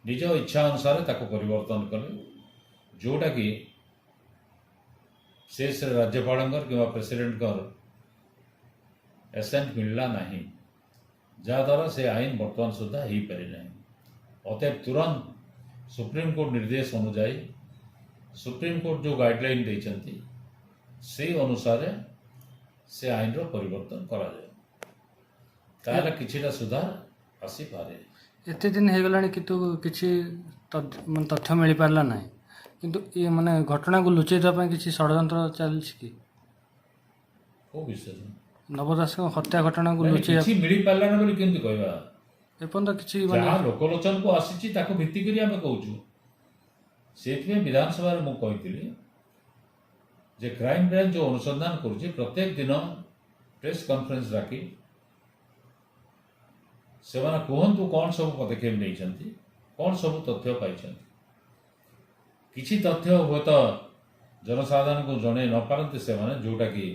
ନିଜ ଇଚ୍ଛା ଅନୁସାରେ ତାକୁ ପରିବର୍ତ୍ତନ କଲେ, ଯେଉଁଟାକି ଶେଷରେ ରାଜ୍ୟପାଳଙ୍କର କିମ୍ବା ପ୍ରେସିଡେଣ୍ଟଙ୍କର ଏସେଣ୍ଟ ମିଳିଲା ନାହିଁ, ଯାହାଦ୍ୱାରା ସେ ଆଇନ ବର୍ତ୍ତମାନ ସୁଦ୍ଧା ହେଇପାରିନାହିଁ। ଅତଏବ ତୁରନ୍ତ ସୁପ୍ରିମକୋର୍ଟ ନିର୍ଦ୍ଦେଶ ଅନୁଯାୟୀ, ସୁପ୍ରିମକୋର୍ଟ ଯେଉଁ ଗାଇଡ଼ଲାଇନ୍ ଦେଇଛନ୍ତି, ସେଇ ଅନୁସାରେ ସେ ଆଇନର ପରିବର୍ତ୍ତନ କରାଯାଏ, ତାହେଲେ କିଛିଟା ସୁଧାର ଆସିପାରେ। ଏତେ ଦିନ ହେଇଗଲାଣି, କିନ୍ତୁ କିଛି ମାନେ ତଥ୍ୟ ମିଳିପାରିଲା ନାହିଁ। କିନ୍ତୁ ଇଏ ମାନେ ଘଟଣାକୁ ଲୁଚେଇ ଦେବା ପାଇଁ କିଛି ଷଡ଼ଯନ୍ତ୍ର ଚାଲିଛି କି? କୋଉ ବିଷୟରେ? ନବ ଦାସଙ୍କ ହତ୍ୟା ଘଟଣାକୁ ନାଇଁ, ଲୁଚେଇବା। କିଛି ମିଳିପାରିଲାନି ବୋଲି କେମିତି କହିବା? ଏପର୍ଯ୍ୟନ୍ତ କିଛି ମାନେ ଯାହା ଲୋକଲୋଚନକୁ ଆସିଛି, ତାକୁ ଭିତ୍ତି କରି ଆମେ କହୁଛୁ। ସେଇଥିପାଇଁ ବିଧାନସଭାରେ ମୁଁ କହିଥିଲି ଯେ କ୍ରାଇମ ବ୍ରାଞ୍ଚ ଯେଉଁ ଅନୁସନ୍ଧାନ କରୁଛି, ପ୍ରତ୍ୟେକ ଦିନ ପ୍ରେସ୍ କନଫରେନ୍ସ ଡାକି ସେମାନେ କୁହନ୍ତୁ କ'ଣ ସବୁ ପଦକ୍ଷେପ ନେଇଛନ୍ତି, କ'ଣ ସବୁ ତଥ୍ୟ ପାଇଛନ୍ତି। କିଛି ତଥ୍ୟ ହୁଏତ ଜନସାଧାରଣଙ୍କୁ ଜଣେଇ ନପାରନ୍ତି ସେମାନେ, ଯେଉଁଟାକି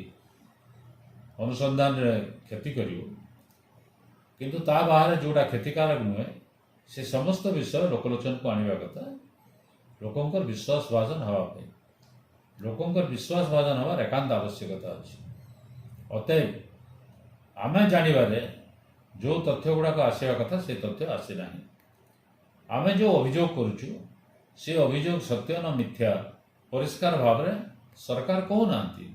ଅନୁସନ୍ଧାନରେ କ୍ଷତି କରିବ। କିନ୍ତୁ ତା ବାହାରେ ଯେଉଁଟା କ୍ଷତିକାରକ ନୁହେଁ, ସେ ସମସ୍ତ ବିଷୟ ଲୋକଲୋଚନକୁ ଆଣିବା କଥା, ଲୋକଙ୍କର ବିଶ୍ୱାସ ଭାଜନ ହେବା ପାଇଁ। ଲୋକଙ୍କର ବିଶ୍ୱାସ ଭାଜନ ହେବାର ଏକାନ୍ତ ଆବଶ୍ୟକତା ଅଛି। ଅତଏବ ଆମେ ଜାଣିବାରେ ଯେଉଁ ତଥ୍ୟ ଗୁଡ଼ାକ ଆସିବା କଥା, ସେ ତଥ୍ୟ ଆସିନାହିଁ। ଆମେ ଯେଉଁ ଅଭିଯୋଗ କରୁଛୁ, ସେ ଅଭିଯୋଗ ସତ୍ୟ ନା ମିଥ୍ୟା, ପରିଷ୍କାର ଭାବରେ ସରକାର କହୁନାହାନ୍ତି।